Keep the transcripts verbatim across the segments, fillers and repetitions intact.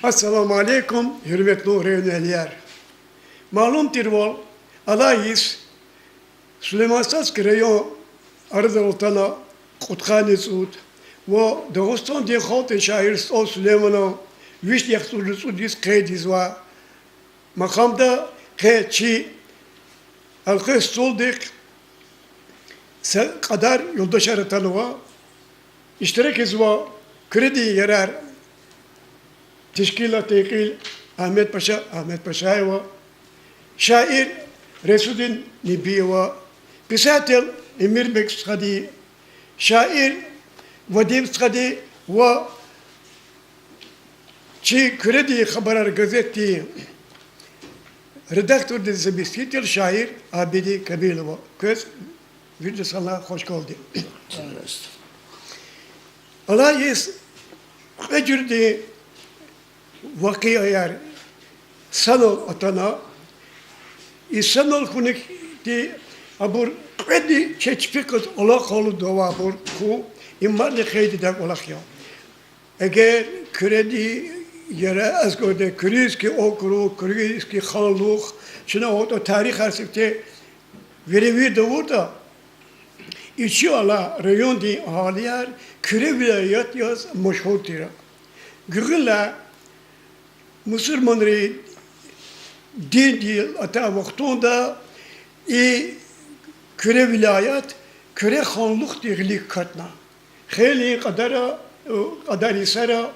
Ассаламу алейкум, гьуьрметлу районэгьлияр! Малум тирвал, алай йис Сулейман-Стальский район арадал атана кьудкъанни цӀуд ва Дагъустандин халкьдин шаир СтӀал Сулейманан вишни яхцӀурни цӀуд йис къейд ийизвай макъамда къе чи элкъвей столдихъ са кьадар юлдашар атанва, иштиракзава Куьредин ярар тешкилатдин кьил Агьмедпаша Агьмедпашаева, шаир Райсудин Небиева, писатель Эмирбег Стхади, шаир Вадим Стхади ва чи Куьредин хабарар газетдин редактордин заместитель шаир Абидин Камилова. Квез вирида салам, хушкалди. Алай йис кьве жуьредин вакъиаяр санал атана. И санал хьуник хьи, абур кьведни чи чпи кьаз алакъалу авайбур хьун, им мадни къейд ийидай кӀвалах я. Эгер Куьредин ярар, аскӀурди, Куьрийский округ, Куьрийский ханлух, чна аватӀа тарихар сифте веревирд авуртӀа, и чи алай райондин агьалияр Куьре вилаят яз машгьур тир. Гуьгъуьнлай мусурманрин диндин атай вахтунда и Куьре вилаят Куьре ханлухдин гъилик катна. Хейлин кьадара, кьадар йисара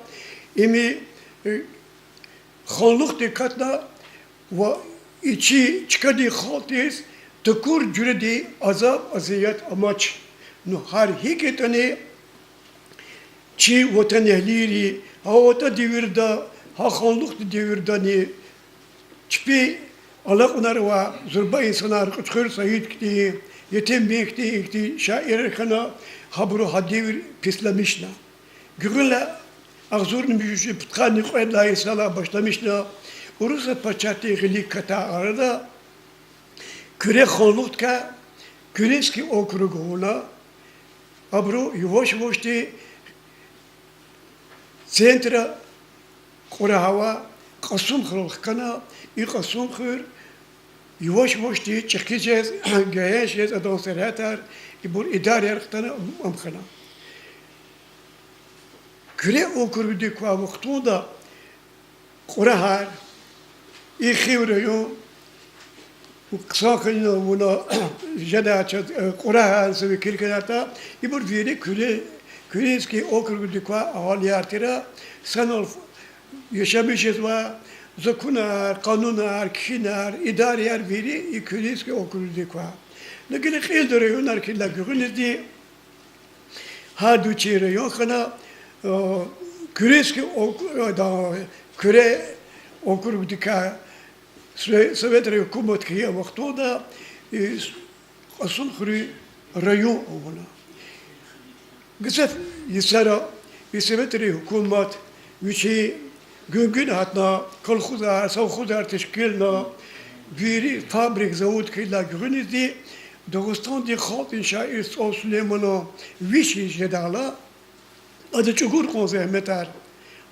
им ханлухдик катна ва и чи чкадин халкьдиз такур жуьредин азаб-азият амач. Ну, гьар гьикӀ ятӀани, чи ватанэгьлийри гьа ватӀа девирда, гьа ханлухдин девирдани чпи алакьунар авай зурба инсанар, Кьуьчхуьр Саид хьтин, Етим Бек хьтин, ихьтин шаирар хьана, гьабуру гьа девир писламишна. Гуьгъуьнлай агъзурни муьжуьд пудкъанни кьвед лагьай йисалай башламишна Урусат пачагьдин гъилик катай арада Куьре ханлухдикай Куьринский округ авуна, абуру яваш-явашди центра кьурагьвай Кьасумхуьрел хкана, и Кьасумхуьр яваш-явашди чӀехи жез, гегьенш жез, адан сергьятар, ибур идараяр хтана, ам хьана. Куьре округдик квай вахтунда кьурагьар, и хив район хъсан хьана авуна, жедай чаз, э, кьурагьар са векил хьанатӀа, ибур вири Куьре-, Куьринский округдик квай агьалияр тир, санал яшамиш жезвай, законар, къанунар, кхьинар, идараяр вири и Куьринский округдик квай. Ну гила кьилди районар хьайила гуьгъуьнизни, гьарда чи район хьана, э, Куьринский ок-, э, да, Куьре округдикай Сове-, Советрин гьукумат хьайи вахтунда и Кьасумхуьруьн район авуна. Гзаф йисара и Советрин гьукумат вичин гуьнгуьна гьатна, колхозар, совхозар тешкилна, вири фабрик, завод хьайила гуьгъуьнизни Дагъустандин халкьдин шаир СтӀал Сулейманан виш йис жедайла, ада чӀугур кьун зегьметар,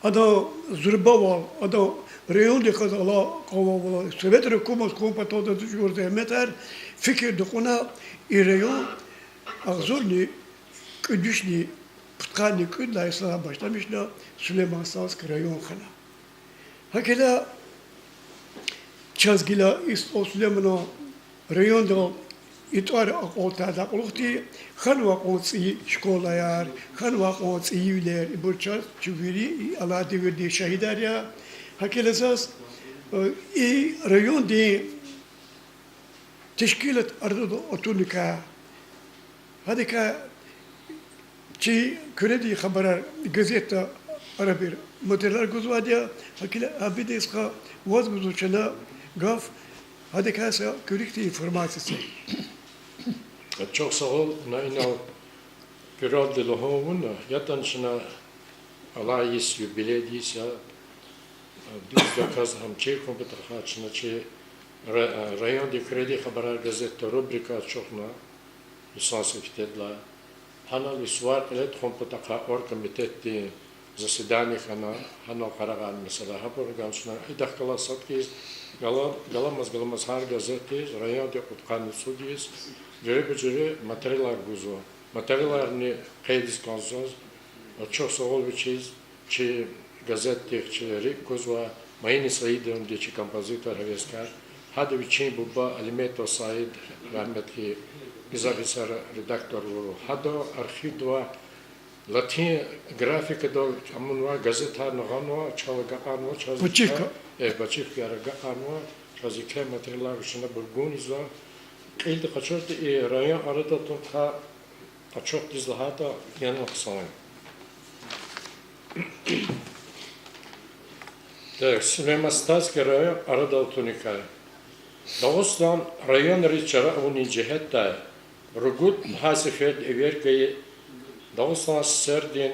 адан зурбавал, адан райондихъ галаз алакъа авайвал, Советрин гьукумат хьун патал ада чӀугур зегьметар, фикирда кьуна, и район агъзурни кӀуьд вишни пудкъанни кӀуьд лагьай йисалай башламишна Сулейман-Стальский район хьана. ГьакӀ хьайила чаз гила и СтӀал Сулейманан райондал и тӀвар акьалтӀардай кьулухъди хьанвай кьван цӀийи школаяр, хьанвай кьван цӀийивилер, ибур чаз, чи вири и алай девирдин шагьидар я. ГьакӀ хьайила заз, э, и райондин тешкилат арадал атуникай, гьадакай чи Куьредин хабарар газетда арабир материалар гузвайди я. ГьакӀ хьайила, Абидин стха, ваз гузва чна гаф, гьадакай са куь рикӀин информация це. Чухсагъул, на инал Куьрелди лугьун авуна, ятӀани чна алай йис юбилейдин йис я, дуьздаказ гьам чир хьун патахъай чна чи ра-, райондин Куьредин хабарар газетда рубрика ачухна, йисан сифтедилай. Гьанал и сувар кьиле тухун патахъай оргкомитетдин заседание хьана, гьанал къарагъарна месэла гьабур ганчна. Идахъ галаз сад хьиз, гала-, галамаз-галамаз гьар газетдиз, райондин кьудкъанни цӀуд йис, жуьреба-жуьре материалар гузва. Материаларни къейдиз кӀанзава заз, ачух суал вичиз, чи газетдихъ чи рикӀ кузвай Маина Саидовнади, чи композитор, гьевескар. Гьада вичин буба Алиметов Саид, рагьметлу, гзаф йисара редактор авурвал. Гьада архивдивай латин графикадал амунвай газетарни гъанва, чал агакьарнава, чаз Бачивка. Э, бачивкаяр агакьарнава, чаз еке материалар вичин абур гун ийизва. Кьилди къачуртӀа, и район арадал тун кар ачухдиз лагьайтӀа, генани хъсан я. Так, Сулейман-Стальский район арадал туникай. Дагъустан районриз чара авунин жигьетдай ругуд лагьай сеферда эвер гайи Дагъустан ССР-дин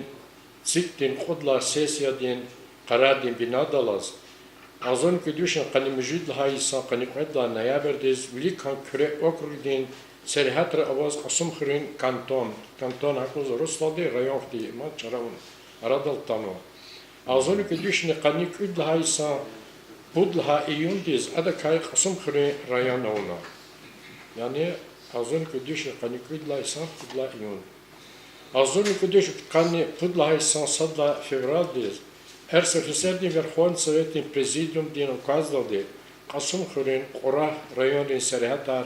цикӀдин кьуд лагьай сессиядин къарардин бинедаллаз, агъзурни кӀуьд вишни къанни муьжуьд лагьай йисан къанни кьвед лагьай ноябрдиз Великан Куьре округдин сергьятра аваз Кьасумхуьруьн кантон, кантон гьакӀ лугьуз урусдалди, район хьтин, мад чара авун, арадал атанва. Агъзурни кӀуьд вишни къанни кӀуьд лагьай йисан пуд лагьай июндиз адакай Кьасумхуьруьн район авуна. Яни агъзурни кӀуьд вишни къанни кӀуьд лагьай йисан пуд лагьай июн. Агъзурни кӀуьд вишни къанни пуд лагьай йисан сад лагьай февралдиз РСФСР-дин Верховный Советдин Президиумдин указдалди Кьасумхуьруьн, Кьурагь районрин сергьятар,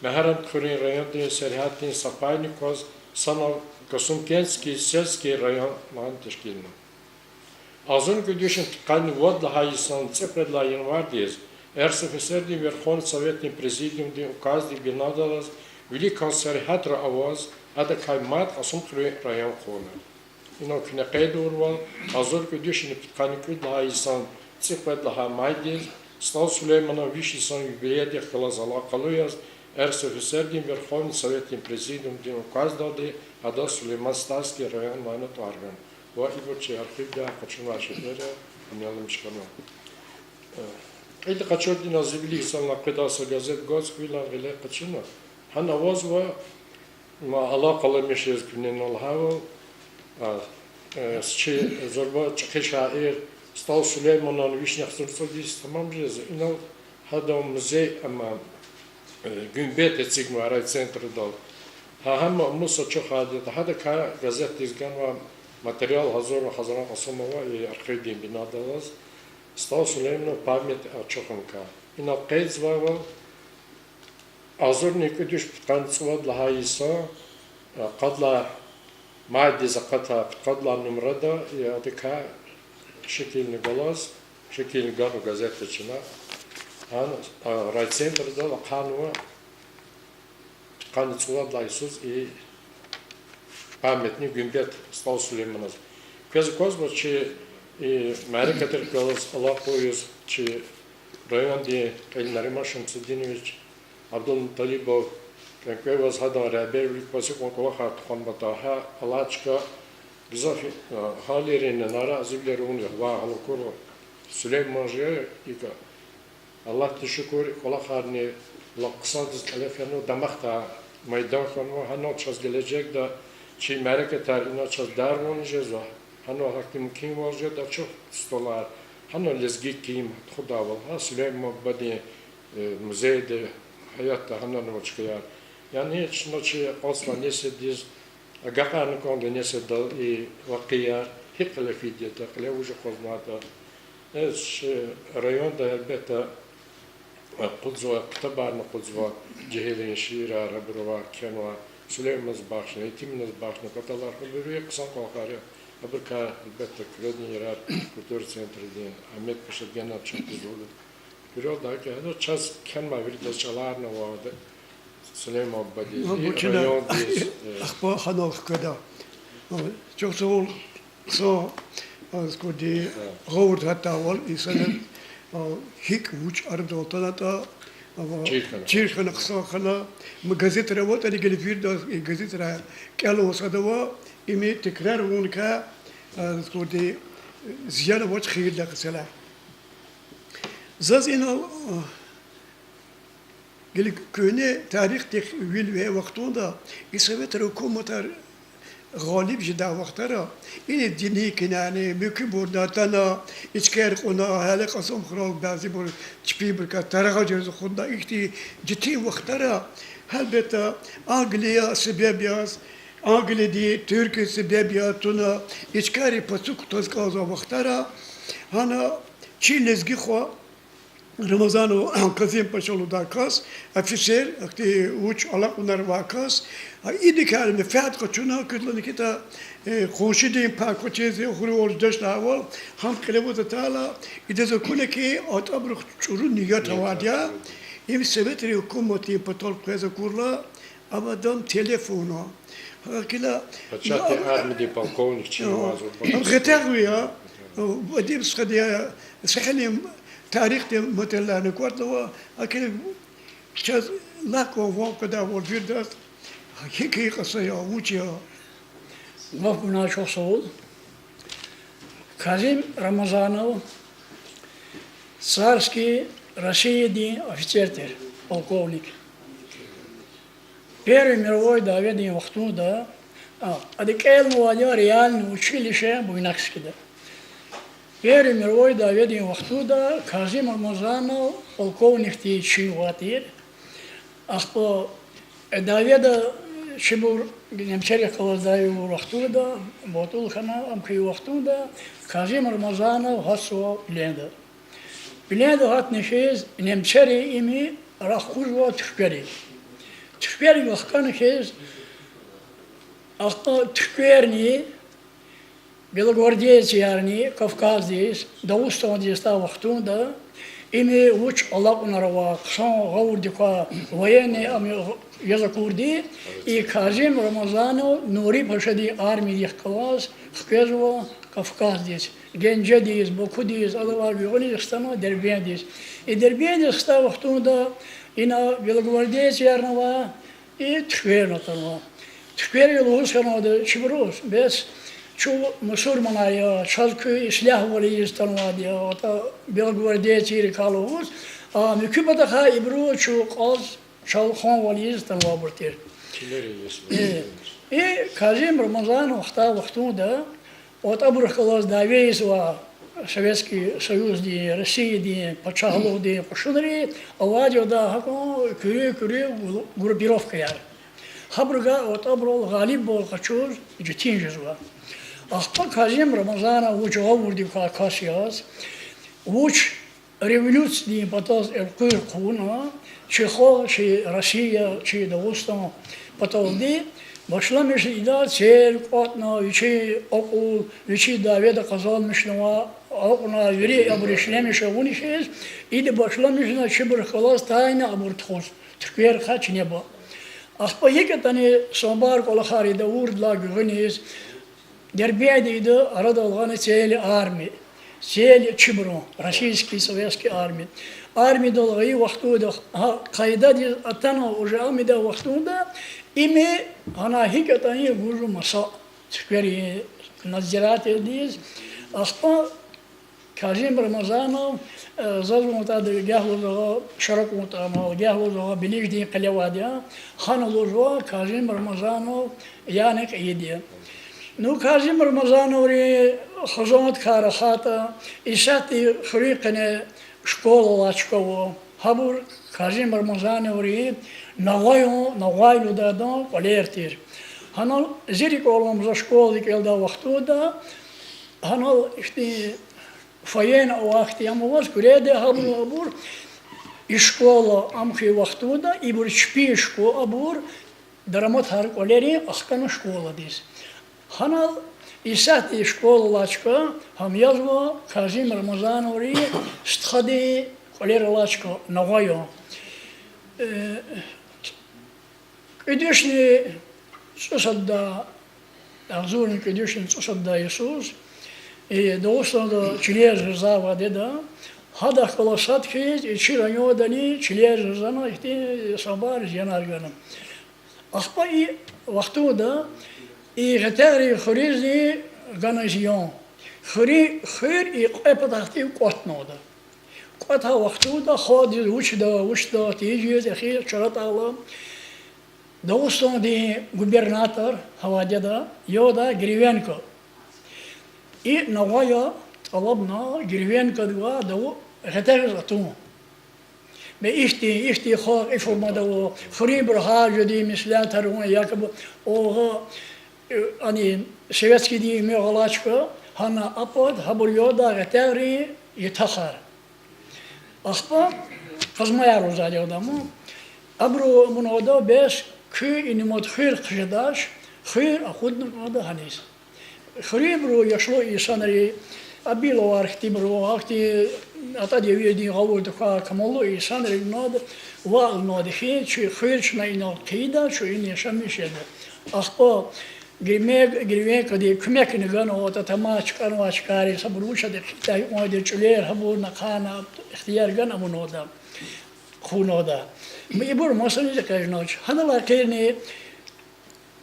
Мегьарамдхуьруьн райондин сергьятдин са пайни кваз санал Касумкентский сельский район лагьана тешкилна. Агъзурни кӀуьд вишни пудкъанни вад лагьай йисан цӀикьвед лагьай январдиз РСФСР-дин Верховный Советдин Президиумдин указдин бинедаллаз Великан сергьятра аваз адакай мад Кьасумхуьруьн район хъувуна. Инал куьне къейдурвал, агъзурни кӀуьд вишни пудкъанни кӀуьд лагьай йисан цӀикьвед лагьай майдиз СтӀал Сулейманан виш йисан юбилейдихъ галаз алакъалу яз РСФСР-дин Верховный Советдин Президиумдин указдалди адаз Сулейман-Стальский район лагьана тӀвар гана. Ва ибур чи архивдай къачунвай шейэр я, ам яламиш хьанва. Э, кьилди къачуртӀа, инал зи вилик санал къведай са газет гваз хвилан гъиле къачуна. Гьана авазва, ма алакъаламишиз куьне лагьайвал, а, э, чи зурба чӀехи шаир СтӀал Сулейманан вишни яхцӀурни цӀуд йис тамам жез, инал гьадан музей, амма, э, гуьмбет эцигнава райцентрдал. Гьа, гьам мус ачухайди я, гьадакай газетдиз ганвай материал гьазурна Хазран Кьасумова и архивдин бинедаллаз, СтӀал Сулейманан память ачухуникай. Инал къейдзавайвал, агъзурни кӀуьд вишни пудкъанни цӀувад лагьай йисан, э, къад лагьай майдиз акъатай пудкъад лагьай нумрада, э, адакай шикилни галаз, шикилни ганва газетда чна. Гьана, э, райцентрдал ахъайнава пудкъанни цӀувад лагьай йисуз и памятник, гуьмбет СтӀал Сулейманаз. Квез аквазва чи и мярекатрихъ галаз алакъа аваз чи райондин кьил Нариман Шамсудинович Абдулмуталибов, кӀвенкӀвеваз гьадан регьбервилик кваз гьикьван кӀвалахар тухванватӀа, гьа алай чка гзаф, а, агьалийрин наразивилер авун вегьизвай гьал акурла, Сулейман жи икӀ, Аллагьдиз шукур, кӀвалахарни лап хъсандиз кьиле фенва, дамахдай майдан хьанва, гьанал чаз гележегда чи мярекатар ина чаз дарван жезва, гьанал гьахьтин мумкинвал жеда ачух столар, гьанал лезги ким тухудайвал, гьа Сулейман бубадин, э, музейда, гьаятда гьанал авай чкаяр. Яни чна чи акьалтзавай несилдиз агакьарна кӀанда несилдал и вакъиаяр, гьикӀ кьиле фида ятӀа, кьиле вуж акъвазнаватӀа. Э, чи районда, гьелбетда, акъудзава, ктабарни акъудзава, жегьилрин шиирар, абур авай, кхьенвай, Сулейманаз бахшна, Етиминаз бахшна, паталар, абур вири хъсан кӀвалахар я. Абурукай, гьелбетда, Куьредин ярар, культура центрдин, Агьмед Паша генани чухтиз лугьуда. Куьрелди гьакӀ я, гьада чаз кхьенвай виридаз чӀаларни авайди Сулейман бубадиз, и райондиз, э, ахпа гьанал хкведа. Чухсагъул, са, а, скуди, гъавурда гьатдайвал инсанар, а, гьикӀ вуч арадал атанатӀа, а, чир хьана, чир хьана, хъсан хьана, ма газетра аватӀани гила вирида и газетра кӀелун садава, им текрар авуникай, а, скуди, зиян авач хийирдай ксарилай. Заз инал, а, гила куьгьне тарихдихъ вил вегьей вахтунда и советрин гьукуматар Гъалиб жедай вахтара, иниз дини кинани, муькуьбурни атана, ичкер кьуна, гьеле Кьасумхуьрел бязибур чпибурукай тарагъа жез хунда, ихьтин четин вахтара, гьелбетда, Англия себеб яз, Англияди, Туьркия себеб яз туна, ичкери пацук кутаз кӀанзавай вахтара, гьана чи лезги хва, Рамазанов Казим-паша лугьудай кас, офицер, ахьтин вуч алакьунар авай кас, а идакай менфят къачуна, куьд лагьана хьи, э, къуншидин пай квачиз хуьруьвал жедачтайвал, гьам кьиле аваз атайла, идаз акуна хьи, атӀабурухъ чӀуру ният авайди я. Им советрин гьукуматдин патал къвез акурла, ам адан телефона. Гьакила, пачагьдин армиядин полковник чи, ам гъетягъви я, Вадим стхади я, са хьи, им тарихдин материаларни кӀватӀнава, гьакила чаз лап кван ван къведайвал виридаз, гьикӀ и кьеса я, вуч я. Гаф гунай чухсагъул. Казим Рамазанов царский Россиядин офицер тир, полковник. Первый мировой дяведин вахтунда, а, ада кӀелнавайди я реальный училище Буйнакскида. Первый мировой дяведин вахтунда Казим Рамазанов полковникдин чин авай тир. Ахпа дяведа чибур немцерихъ галаз дяве авур вахтунда, батӀул хьана, ам хьайи вахтунда Казим Рамазанов гьатзава пленда. Пленда гьатна хьиз немцери им рахкурзава туьхквери. Туьхквери вахкана хьиз, ахпа туьхкверни белогвардеецарни Кавказдиз, Дагъустандиз атай вахтунда, им вуч алакьунар авай, хъсан гъавурдик квай военный ам яз акурди, и Казим Рамазанов Нури-пашадин армиядихъ галаз хквезва Кавказдиз, Генжедиз, Бакудиз, адавай гуьгъуьниз хтанва Дербентдиз. И Дербентдиз хтай вахтунда ина белогвардеецарни ава, и туьхкверни атанва. Туьхквери лугьуз хьанва ада чибуруз: бес, чун мусурманар я, чаз куьн ислягьвал ийиз атанвайди я, атӀа белогвардеецрикай лугьуз, а муькуь патахъай ибуру чун кьаз чалханвал ийиз атанвайбур тир. И Казим Рамазанов хтай вахтунда атӀабурухъ галаз дяве ийизвай Советский Союздин, Россиядин пачагьлугъдин кьушунри авайди я ада гьакӀан куьруь-куьруь группировкаяр. Гьабурукай атӀабурал гъалибвал къачуз четин жезва. Ахпа Казим Рамазанов вуч гъавурдик квай кас яз, вуч революциядин патаз элкъуьр хъувуна, чи халкь, чи Россия, чи Дагъустан паталди, башламишна ида цель кӀватӀна, вичин акьул, вичин дяведа къазанмишнавай, акьван вири абур ишлемиш авуна хьиз, ида башламишна чибурухъ галаз тайна абур тухуз, туьхкверихъай чинеба. Ахпа гьикӀ ятӀани самбар кӀвалахар ида авурдалай гуьгъуьниз, Дербентда ида арадал гъана цели арми, цели чибурун, российский, советский арми. Армиядал гъайи вахтунда, гьа къайдадиз атана уже ам ийидай вахтунда, им гьана гьикӀ ятӀани гузва маса туьхкверин надзирательдиз. Ахпа Казим Рамазанов, э, заз ван атӀа, гагь лугьузва агъа Шарак ван атӀа, гагь лугьузва агъа Билиждин къеле авайди я, гьана лугьузва Казим Рамазанов яна кьейиди я. Ну, Казим Рамазановри хизандикай рахайтӀа, исятда хуьруьн къене школа алай чка ава. Гьабур Казим Рамазановрин Нагъвай, Нагъвай лугьудайдан кӀвалер тир. Гьанал зи рикӀел алама, за школади кӀелдай вахтунда, гьанал ихьтин фойени авай хьтин ам аваз, куьреда гьабур, абур, и школа ам хьайи вахтунда, ибур чпин шко-, абур дараматар кӀвалерин ахкана школадиз. Гьанал исятда школа алай чка, гьам язва Казим Рамазановрин стхадин кӀвалер алай чка, Нагъвай. Э, кӀуьд вишни цӀусад, агъзурни кӀуьд вишни цӀусад йисуз, э, Дагъустанда чилер жезвайди я ида, гьадахъ галаз сад хьиз и чи райондани чилер жезва ихьтин самбар зиянар гана. Ахпа и вахтунда и Гъетягърин хуьруьзни гана зиян. Хуьр, хуьр и кьве патахъди кӀватӀнавайди я. КӀватӀай вахтунда халкьдиз вучда, вучда тийижиз эхир чара атайла, Дагъустандин губернатор гьа вадеда яда Гривенко. И нагъвая тӀалабна Гривенкодивай Дагъу-, гъетягъиз атун. Бес ихьтин, ихьтин халкь и формада ава, хуьруьнбуру гьар жуьредин меслятар авун, якобы, агъа, э, ани, советскийдин уьмуьр гъалачка, гьана а пад, гьабур яда гъетягърин ятахар. Ахпа къазмаяр лугьузвайди я ада. Абуру авунвайди я бес куь иниз мад хуьр хъжедач, хуьр акъуднавайди я гьаниз. Хуьруьнбуру яшлу инсанри, Абиловар хьтинбуру, ахьтин АтӀа девирдин гъавурда квай камаллу инсанри авунвайди, ваъ, авунвайди хьи, чи хуьр чна инал хъийида, чун ина яшамиш жеда. Ахпа Гривен-, Гривенкоди куьмекни ганва, ата тамач кӀанвай чкайриз, гьабур вуч ятӀа хъийидай, гьикьванди чӀулер, гьабурни ахъайна ихтияр гана авунвайди, хъувунвайди. Ибур масаниз экъечӀнач. Гьадалай къирни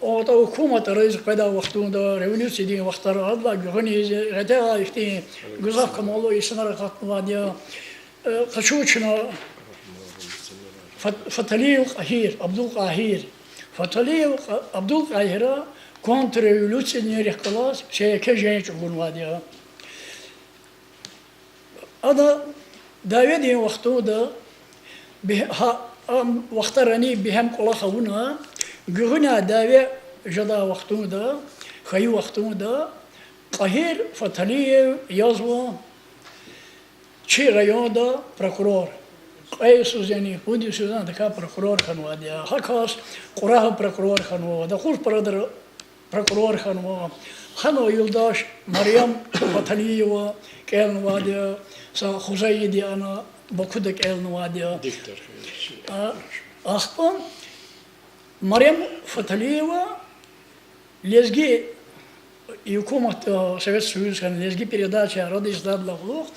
АтӀа гьукуматдиз къведай вахтунда, революциядин вахтара, адалай гуьгъуьниз гъетягъай ихьтин гзаф камаллу инсанар акъатнавайди я. Э, къачу чна Фат-, Фаталиев Къагьир, Абдулкъагьир. Фаталиев Къа-, Абдулкъагьира контрреволюциядин рехъ галаз С К женщ чӀугунвайди я. Ада дяведин вахтунда, бе-, гьа, ам вахтарани бегьем кӀвалах авуна, гуьгъуьниз дяве жедай вахтунда, хьайи вахтунда Къагьир Фаталиев язва чи районда прокурор. Кьве йисуз яни пуд йисуз яни адакай прокурор хьанвайди я. Гьа кас Кьурагьа прокурор хьанва, Докъузпарада прокурор хьанва. Гьана юлдаш Марьям Фаталиева кӀелнавайди я, са Хузайиди ана Бакуда кӀелнавайди я. Диктор. А, ахпа Марьям Фаталиева лезги гьукуматда, Совет Союз хьана, лезги передачаяр арадиз ийидайдалай кьулухъ,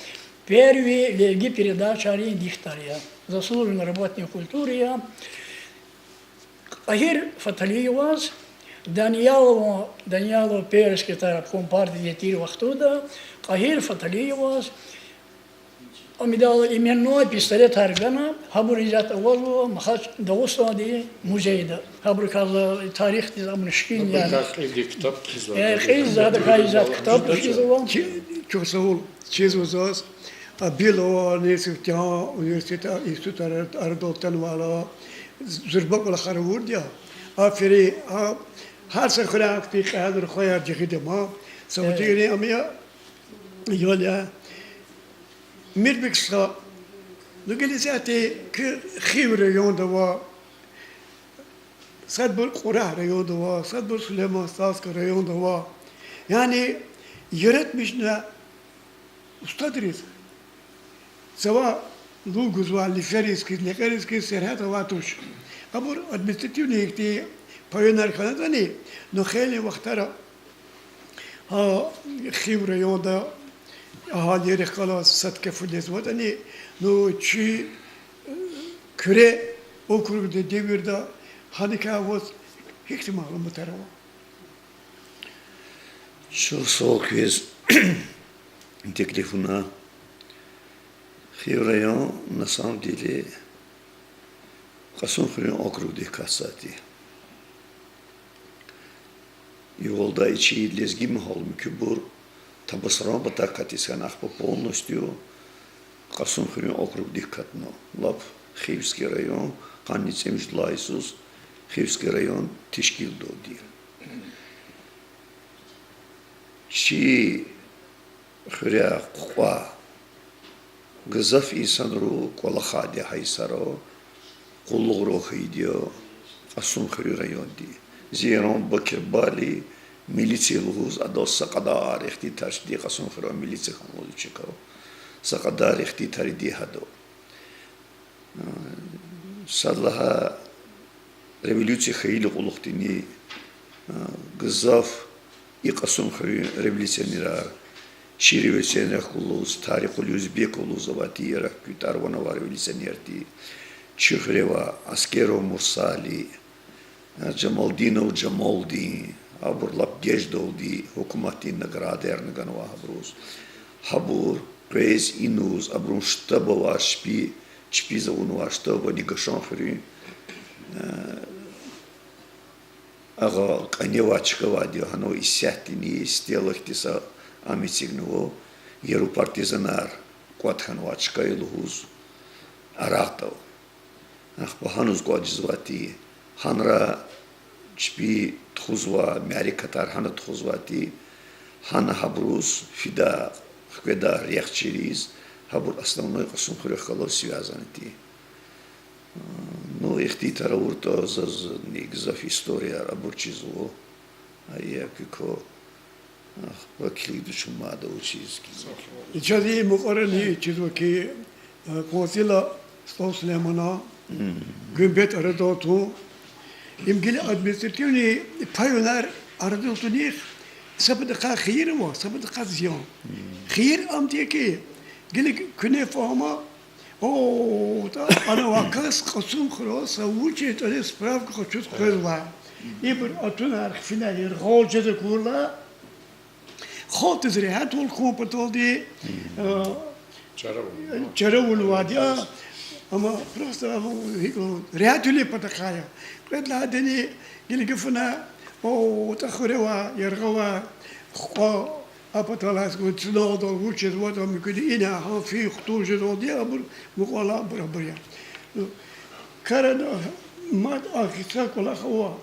первый лезги передачайрин диктор я, заслуженный работник культуры я. Къагьир Фаталиеваз Даниялова, Даниялова первый секретарь обком партии тир вахтунда Къагьир Фаталиеваз ам идалай именной пистолетар гана, гьабур исятда авазва Махач-, Дагъустандин музейда. Гьабурукай за тарихдиз амни шикил яни. Э, кьилди адакай исятда ктаб физва. Чи-, чухсагъул чизва заз, Абиловани, Сифтегьан университет, институт ара-, арадал атанвайла, зурба кӀвалахар авурди я. Аферин, а, гьар са хуьряй ахьтин кьегьалрин хваяр жагъида ман. Са вацрин ам я, ял я. Мирбек стха, ну, гила исятда куь Хив районда ава, садбур Кьурагь районда ава, садбур Сулейман-Стальский районда ава. Яни яратмишна устадриз, цава лув гузвай лифериз хьиз, лекьериз хьиз сергьят авай туш. Абур административный ихьтин паюнар хьанатӀани, ну, хейлин вахтара гьа Хив районда агьалийрихъ галаз сад кефудиз ватӀани, ну, чи Куьре округдин девирда гьаникай ваз гьихьтин малуматар ава? Чухсагъул квез теклифуна. Хив район, на самом деле, Кьасумхуьруьн округдихъ катзавайди. Югъалда и чи лезги магьал муькуьбур Табасаран патахъ катиз хьана, ахпа полностью Кьасумхуьруьн округдихъ катна. Лап Хивский район, къанни цӀемуьжуьд лагьай йисуз Хивский район тешкилдалди. Чи хуьряй, кьукьвай, гзаф инсанрин кӀвалахайди я гьа йисара, къуллугърал хьайиди я Кьасумхуьруьн районди. Зи яран Бакирбали милиция лугьуз адаз са кьадар ихтитарчиди, Кьасумхуьруьн милиция хьанваз вичикай са кьадар ихтитариди гьада. Сад лагьай, революция хьайила кьулухъдини гзаф и Кьасумхуьруьн революционерар, чи революционеррихъ галаз Тарикъули Узбеков лугьузвай тир, КӀуьтӀарван авай революционерди, чи хуьре авай Аскеров Мурсали, Жамалдинов Жамалдин, абур лап геждалди гьукуматдин наградаярни ганвай гьабуруз. Гьабур къвез, инуз, абурун штаб авай чпи, чпиз авунвай штабани Гашан хуьруьн, э, Агъа кӀаневай чка авайди я, гьанал исятдани стела хьиз са ам эцигнава, яру партизанар кӀватӀ хьанвай чка я лугьуз, Аракьдал. Ахпа гьаниз кӀватӀ жезвайди, гьанра чпи тухузвай мярекатар гьана тухузвайди, гьана гьабуруз фидай, хкведай рехъ чириз, гьабур основной Кьасумхуьрек галаз связанныди. Ну, ихтилатар авуртӀа, заз ни гзаф историяяр абур чизва. Ая куько, ахпа килигда чун мад вучиз килиг. Чаз и мукьвара ни чизва хьи, э, къванцила СтӀал Сулеймана гуьмбет арадал тун. Им гила административный паюнар арадал тунихъ са патахъай хийир ава, са патахъай зиян. Хийир ам тир хьи, гила куьне фагьум ава, о, тӀа, ана авай кас Кьасумхуьрел са вуч ятӀани справка къачуз къвезвай. Ибур атунар хъфинай яргъал жез акурла, халкьдиз регьятвал хьун паталди, э, чара авунвайди я, амма просто гьикӀ лугьун, регьятвилин патахъай я. Кьвед лагьайдини, гила гафуна, о, тӀа хуьре авай, яргъа авай, хкьван, а патал гьас гун цуналдал вуч жезватӀа муькуьди ина гьам фин хтун жезвалди, абур мукьвал абур, абур я. Карана мад а хиса кӀвалах ава.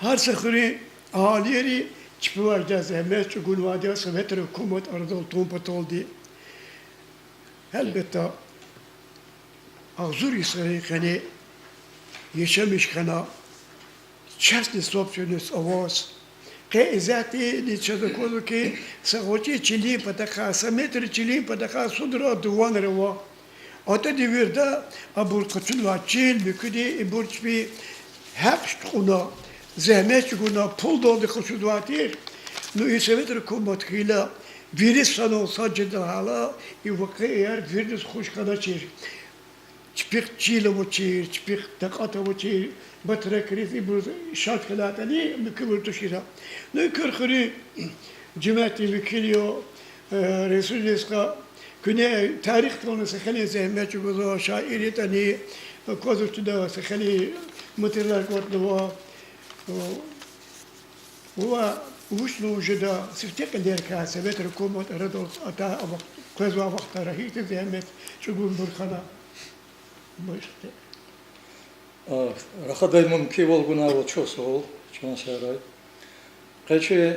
Гьар са хуьруьн агьалийри чпивай жедай зегьмет чӀугунвайди я советрин гьукумат арадал тун паталди. Гьелбетда, агъзур йисарин къене яшамиш хьана, частный собственность аваз. Къе исятдани чаз аквазва хьи, са гъвечӀи чилин патахъай, са метр чилин патахъай судрай дуванар ава. АтӀади вирида абур къачунвай чил, муькуьди ибур чпи гьахъ кьуна, зегьмет чӀугуна, пулдалди къачузвай тир. Ну, и советрин гьукумат хьайила, вири санал сад жеда лагьайла, и вакъиаяр виридаз хуш хьаначир. Чпихъ чил авачир, чпихъ такьат авачир, батракриз ибуруз шад хьанайтӀани, муькуьбур тушира. Ну, и Куьр хуьруьн жемятдин векил я, э, Расул Исхакъ, куьне тарихдални са хейлин зегьмет чӀугвазва, шаир ятӀани, аквазва чна са хейлин материалар кӀватӀнава. Ва вуч лугьуз жеда, сифте кьилерикай советрин гьукумат арадал атай, къвезвай вахтара гьихьтин зегьмет чӀугунбур хьана. Рахадай мумкинвал гунай ваз чухсагъул, чан сагърай. Къе чи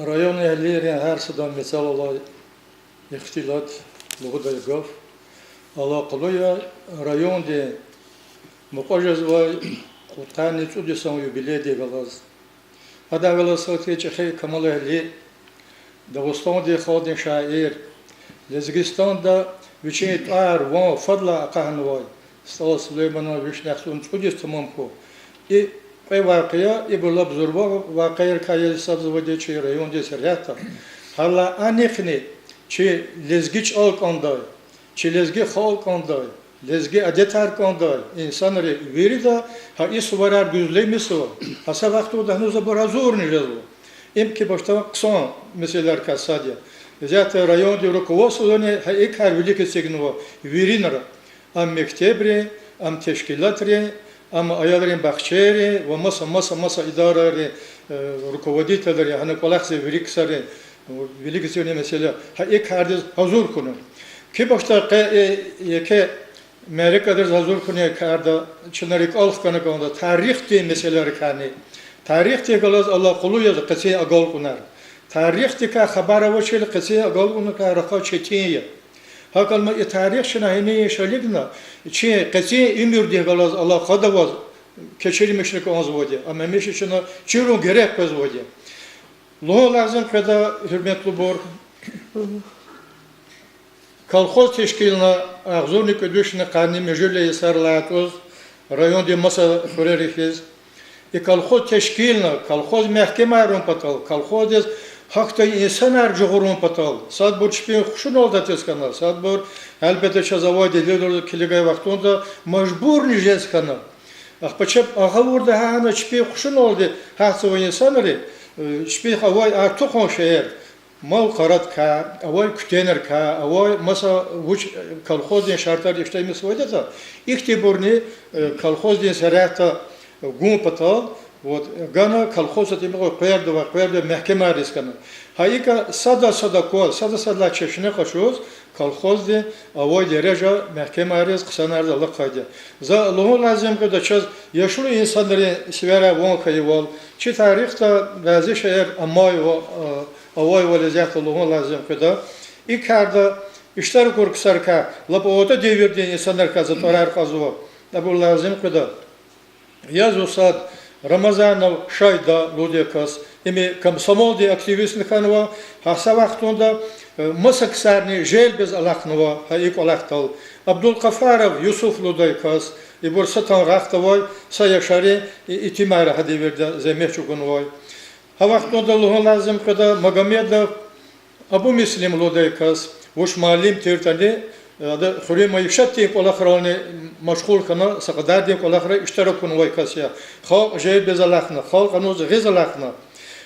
районагьлийрин гьар садан мецел алай ихтилат, лугьудай гаф, алакъалу я райондин мукьва жезвай кьудкъанни цӀуд йисан юбилейдихъ галаз. Гьадахъ галаз сад хьи чӀехи камалэгьли, Дагъустандин халкьдин шаир, Лезгистанда вичин тӀвар-ван фадлай акъахьнавай СтӀал Сулейманан вишни яхцӀурни цӀуд йис тамам хьуй. И кьве вакъиа, ибур лап зурба вакъиайрикай я гьисабзавайди чи райондин сергьятда. Гьарилай анихъни чи лезги чӀал кӀандай, чи лезги халкь кӀандай, лезги адетар кӀандай инсанри вирида гьа и суварар гуьзлемишзава, гьа са вахтунда гьануз абур гьазурни жезва. Им хьи башта хъсан месэлайрикай сад я. Исятда райондин руководстводани гьа и кар вилик эцигнава виринра. Ам мектебрин, ам тешкилатрин, ам аялрин бахчайрин ва маса, маса, маса идарайрин, э, руководительрин, гьана кӀвалахзавай вири ксарин, вилик эцигна месэла, гьа и кардиз гьазур хьуна. Хьи башта къе, э, еке мярекатдиз гьазур хьунин карда чна рикӀел хкана кӀанда тарихдин месэлайрикайни. Тарихдихъ галаз алакъалу яз къенин агалкьунар. Тарихдикай хабар авачир къенин агалкьунрикай рахаз четин я. ГьакӀ хьайила и тарих чна гьинин шалигна, чи къенин уьмуьрдихъ галаз алакъада аваз кечирмишна кӀанзавайди я, амма гьамиша чна чирун герек къвезвайди я. Лугьун лазим къведа, гьуьрметлубур, колхоз тешкилна агъзурни кӀуьд вишни къанни муьжуьд лагьай йисарилай ятӀуз, райондин маса хуьрери хьиз. И колхоз тешкилна, колхоз мягькемарун патал, колхоздиз гьахьдай инсанар жагъурун патал, садбур чпин хушуналди атиз хьана, садбур, гьелбетда, чаз авай делилриз килигай вахтунда мажбурни жез хьана. Ахпа чеб агъавурда гьа гьана чпин хушуналди гьахьзавай инсанри, э, чпихъ авай артухан шейэр, мал-къарадикай, авай куьтягьрикай, авай маса вуч колхоздин шартӀар ишлемишзавайди ятӀа, ихьтинбурни, э, колхоздин сергьятда гун патал, Вот, гана колхоз тӀимил къвердавай, къвердавай мягькемайриз хьана. Гьа икӀ сада-сада кваз, сада-садалай чешне къачуз, колхоздин авай дережа мягькемайриз, хъсанарда алакьайди я. За лугьун лазим къведа чаз яшлу инсанрин сивяй ван хьайивал, чи тарихда бязи шейэр амайвал, а, авайвал исятда лугьун лазим къведа. И карда иштиракун ксарикай, лап орта девирдин инсанрикай за тӀварар кьазва. Абур лазим къведа. Яз усад Рамазанов Шайда лугьудай кас, им комсомолдин активистни хьанва, гьа са вахтунда, э, маса ксарни желбиз алахънава гьа и кӀвалахдал. Абдулкъафаров Юсуф лугьудай кас, ибур са Тангъахда авай, са яшарин и-, итимар я гьа девирда зегьмет чӀугунвай. Гьа вахтунда лугьун лазим къведа Магомедов Абумуслим лугьудай кас, вуч муаллим тиртӀани, ада хуьруьн майишатдин кӀвалахрални машгъул хьана, са кьадардин кӀвалахра иштиракунвай кас я. Халкь желбиз алахъна, халкь ануз гъиз алахъна.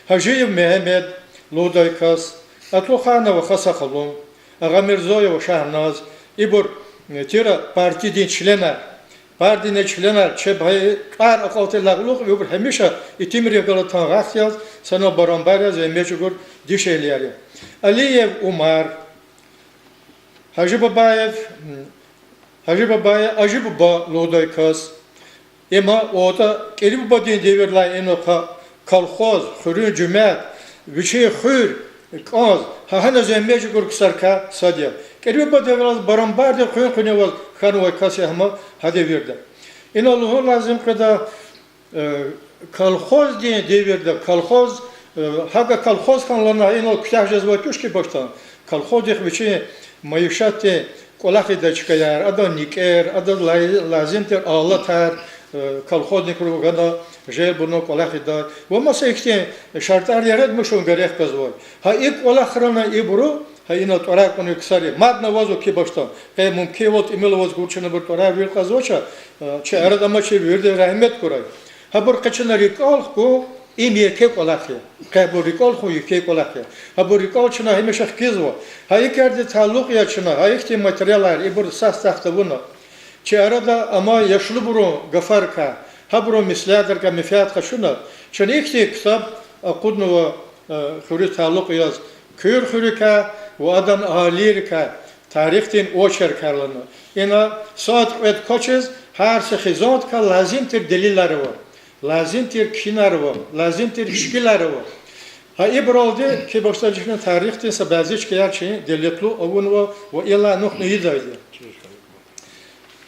Гьажиев Мегьамед лугьудай кас, Атлуханова Хасахалун, Агъамирзоева Шагьназ, ибур, э, тир партидин членар, партидин членар, чеб гьа тӀвар акьалтӀилай кьулухъ, ибур гьамиша итимрихъ галаз Тангъахъ яз, санал Барамбар яз зегьмет чӀугур дишегьлияр я. Алиев Умар, Гьажибабаев, м, Гьажибабаев Ажибаба лугьудай кас, им а ада КӀирибубадин девирлай ина хьа колхоз, хуьруьн жемят, вичин хуьр кӀанз, гьа гьана зегьмет чӀугур ксарикай сад я. КӀирибуба девирлай Барамбардин къуьн-къуьневаз хьанвай кас я гьам а гьа девирда. Ина лугьун лазим къведа, э, колхоздин девирда, колхоз, э, гьакӀа колхоз хьана лагьана инал куьтягь жезвай туш хьи башдан. Колхоздихъ вичин майишатдин кӀвалах ийидай чкаяр, адан никӀер, адаз ла-, лазим тир алатар, э, колхозникри гана желбна кӀвалах ийидай. Ва маса ихьтин шартӀар яратмишун герек къвезвай. Гьа и кӀвалахрани ибуру, гьа ина тӀварар кьунвай ксари, мадни авазва хьи башдан, къе мумкинвал тӀимил аваз гур чна абур тӀварар вил кьазвач, э, чи арада амачир виридаз рагьмет хьурай. Гьабур къе чна рикӀел хкун, им еке кӀвалах я. Къе абур рикӀел хун еке кӀвалах я. Гьабур рикӀел чна гьамиша хкизва. Гьа икӀ ярди талукь я чна, гьа ихьтин материалар, ибур сагъ-сагъ тавуна. Чи арада амай яшлубурун гафарикай, гьабурун меслятрикай менфят къачуна, чна ихьтин ктаб акъуднава, э, хуьруьз талукь яз, Куьр хуьруькай ва адан агьалийрикай тарихдин очеркар лагьана. Ина сад-кьвед квачиз, гьар са хизандикай лазим тир делилар ава, лазим тир кхьинар ава, лазим тир шикилар ава. Гьа ибуралди хьи башдачни тарихдин са бязи чкаяр чи девлетлу авунва ва иллаки нухни ийидайди я.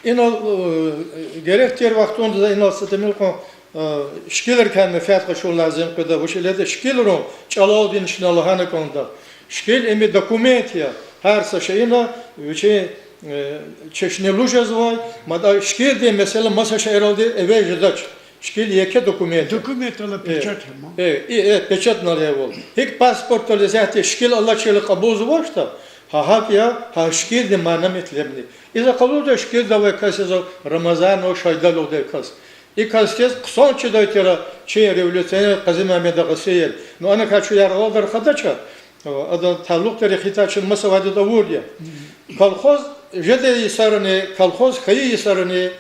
Инал, э, герек тир вахтунда за инал са тӀимил кьван, э, шикилрикай менфят къачун лазим къведа, вучиз лагьайтӀа шикилрин чӀалалди чна лагьана кӀанда. Шикил им документ я, гьар са шейина вичин, э, чешнелу жезвай, мад шикилдин месэла маса шейэралди эвез жедач. Шикил еке документ я. Документдал печать я ман. Э, и, э, печатьнал я вал. ГьикӀ паспортдал исятда шикил алачирла кьабулзавачтӀа, гьа гьакӀ я, гьа шикилдин мана-метлебни. Иза къалурда шикилда авай кас я заз Рамазанов Шайда лугьудай кас. И кас хьиз хъсан чидай тир чи революционер Къазимагьмед Агъасиев. Ну, аникай чун яргъалда рахадач, адан талукь тир ихьтин чун масавайди тавурди я. Колхоз жедай йисарани, колхоз хьайи йисарани,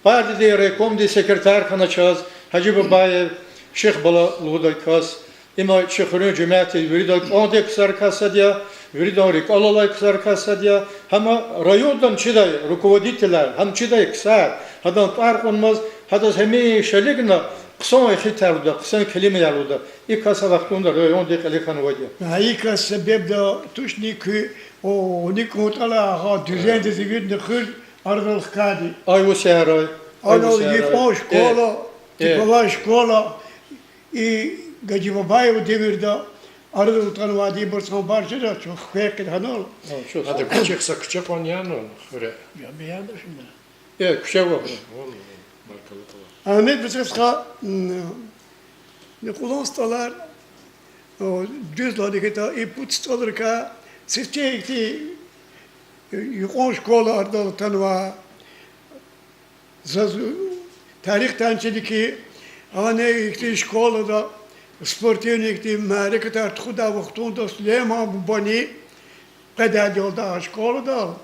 партиядин райкомдин секретарь хьана чаз Гьажи Бабаев Шихбала лугьудай кас. Им чи хуьруьн жемятдиз виридан кӀандай ксарикай сад я, виридан рикӀел алай ксарикай сад я, гьам районда чидай руководителар, гьам чидай ксар, гьадан тӀвар кьунмаз, гьадаз гьамиша виликна хъсан ихтилатар лугьуда, хъсан келимаяр лугьуда. И кас а вахтунда райондин кьиле хьанвайди я. Гьа и кас себебда тушни куь, о, уни кӀунтӀала гьа дуьзендиз эвичӀна хуьр арадал хкайди. Ай вуч ярай, ай вуч ярай. Анал йикъан школа, типовая школа, и Гьажи Бабаеван девирда арадал атанвайди, ибур цанбар чира чун хквехъин гьанал. Ада куьчехъ са куьче кьван яна хуьре? Я, беяна шуна. Э, куьче ва. Агьмед Бацес стха, м, ни Кьулан СтӀалар, о, дуьз лагьана хьайитӀа, и пуд СтӀалрикай сифте ихьтин, э, юкьван школа арадал атанва. Заз тарихдин чиди хьи, ана ихьтин школада спортивный ихьтин мярекатар тухудай вахтунда Сулейман бубани къведайди я а школадал,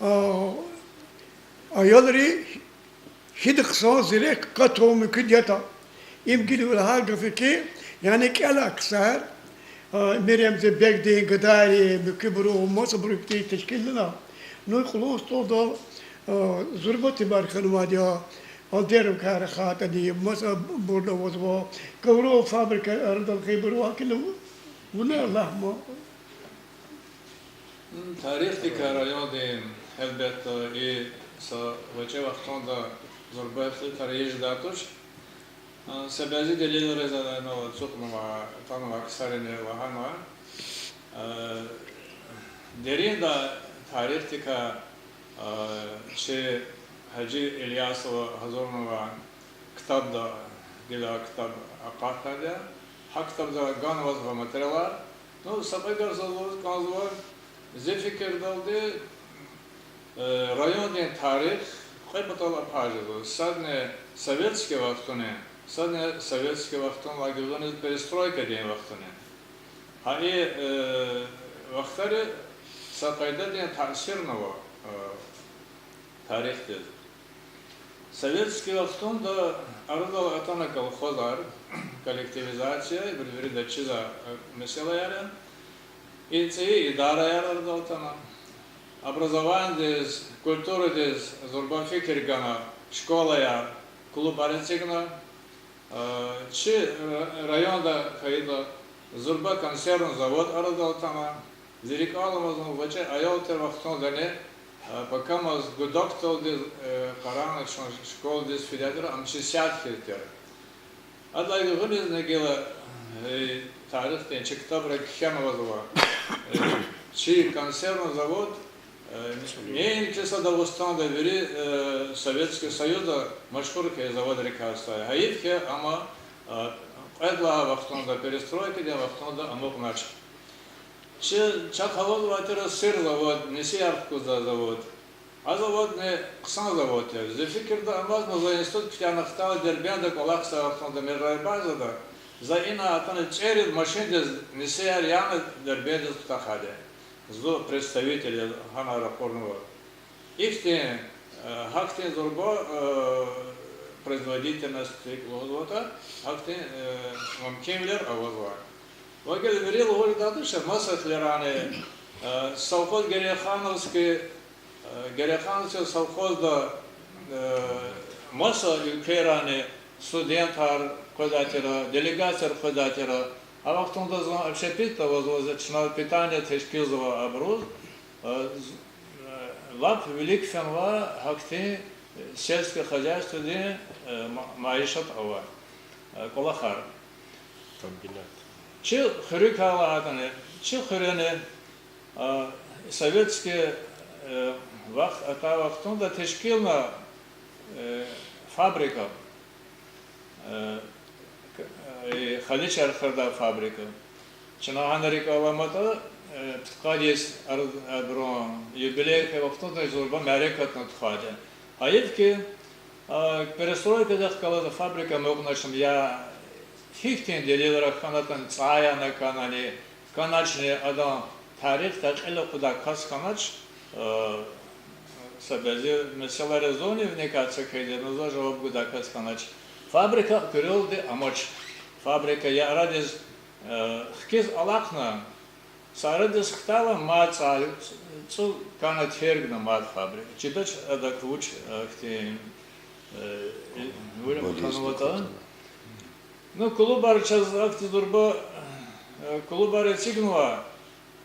а, аялри гьида хъсан зирек къатун мумкин ятӀа. Им гила лагьай гаф я хьи, яни кӀелай ксар, а, Меремзебегдин, гадайрин, муькуьбурун, масабурун ихьтин тешкилна, ну, кьулухъ СтӀалдал, а, зурба тӀимил хьанвайди я, Алдеровкаяр рахайтӀани, масабурни авазва, ковровый фабрика арадал гъайибур авай хьи, вуна лагь ман. Тарихдикай райондин, гьелбетда, и са гъвечӀи вахтунда зурба ихтилатар ийиз жедай туш. А, са бязи делилриз инал ацукьнавай, атанвай ксарини лагьана. А, деринда тарихдикай, а, чи Гьажи Ильясова гьазурнавай ктабда, гила ктаб акъатнавайди я. Гьа ктабда ганвазва материалар. Ну, са кьве гаф заз лугьуз кӀанзава, зи фикирдалди, э, райондин тарих кьве патал акъваз жезва. Садни советский вахтунин, садни советский вахтунилай гуьгъуьниз перестройкадин вахтунин. Гьа и, э, вахтари са къайдадин таъсирни ава, э, тарихдиз. Советский вахтунда арадал атана колхозар, коллективизация, ибур вирида чизвай, э, месэлаяр я. И цӀийи идараяр арадал атана. Образованидиз, культурадиз зурба фикир гана, школаяр, клубар эцигна. Э, чи ра-, районда хьайила зурба консервный завод арадал атана. Зи рикӀел аламаз, гъвечӀи аял тир вахтундани, э, пакамаз гудакталди, э, къарагъна чун школадиз фидай тир, ам чи сят хьиз тир. Адалай гуьгъуьнизни гила, э, тарихдин чи ктабра кхьенвазва, э, чи консервный завод, э, неинки са Дагъустанда, вири, э, Советский Союзда машгьур хьайи заводрикай сад я. Гьайиф хьи, амма, э, кьвед лагьай вахтунда, перестройкадин вахтунда амукьнач. Чи, чахъ авазвай тир сирзавод, нисияр хкудзавай завод. А заводни хъсан завод я. Зи фикирда амазма, за институт куьтягьна хтайла Дербентда кӀвалахзавай вахтунда Межрайбазада, за ина атана цӀерид машиндиз нисияр яна Дербентдиз кутахьайди. Зун представитель я, гьана ракъурнава. Ихьтин, э, гьахьтин зурба, э, производительность лугьузватӀа, гьахьтин, э, мумкинвилер авазва. Ва гила вири лугьуз жедайди туш, маса хилерани, э, совхоз Герейхановский, э, Герейхановский совхозда, э, маса уьлквейрани студентар къвезвай тир, делегацияр къвезвай тир. А вахтунда зун общепитда авазва, чна питание тешкилзава абуруз. Э, з-, э, лап вилик фенва гьахьтин, э, сельское хозяйстводин, э, ма-, майишат авай, э, кӀвалахар. Комбинат. Чи хуьруькай лагьайтӀани, чи хуьрени, э, советский, э, вахт, атай вахтунда тешкилна, э, фабрика. Э, к-, э, халичар хурдай фабрика. Чна гьана рикӀел аламатӀа, э, пудкъад йис ар-, абурун юбилей хьайи вахтунда зурба мярекатни тухвайди я. Гьайиф хьи, э, перестройкадихъ галаз фабрика амукьнач, я гьихьтин делилар хьанатӀани, цӀай яна кӀанани, кӀаначни, адан тарихда кьил акъуддай кас хьанач, э, са бязи месэлайриз зунни виникай цӀекайди, ну, за жаваб гудай кас хьанач. Фабрика куьрелди амач. Фабрика я арадиз, э, хкиз алахъна, са арадиз хтайла мад цӀай, цӀу кана тергна мад фабрика. Чидач адак вуч, э, хьтин, э, вуч хьанватӀа. Ну, клубар чаз ахьтин зурба, э, клубар эцигнава,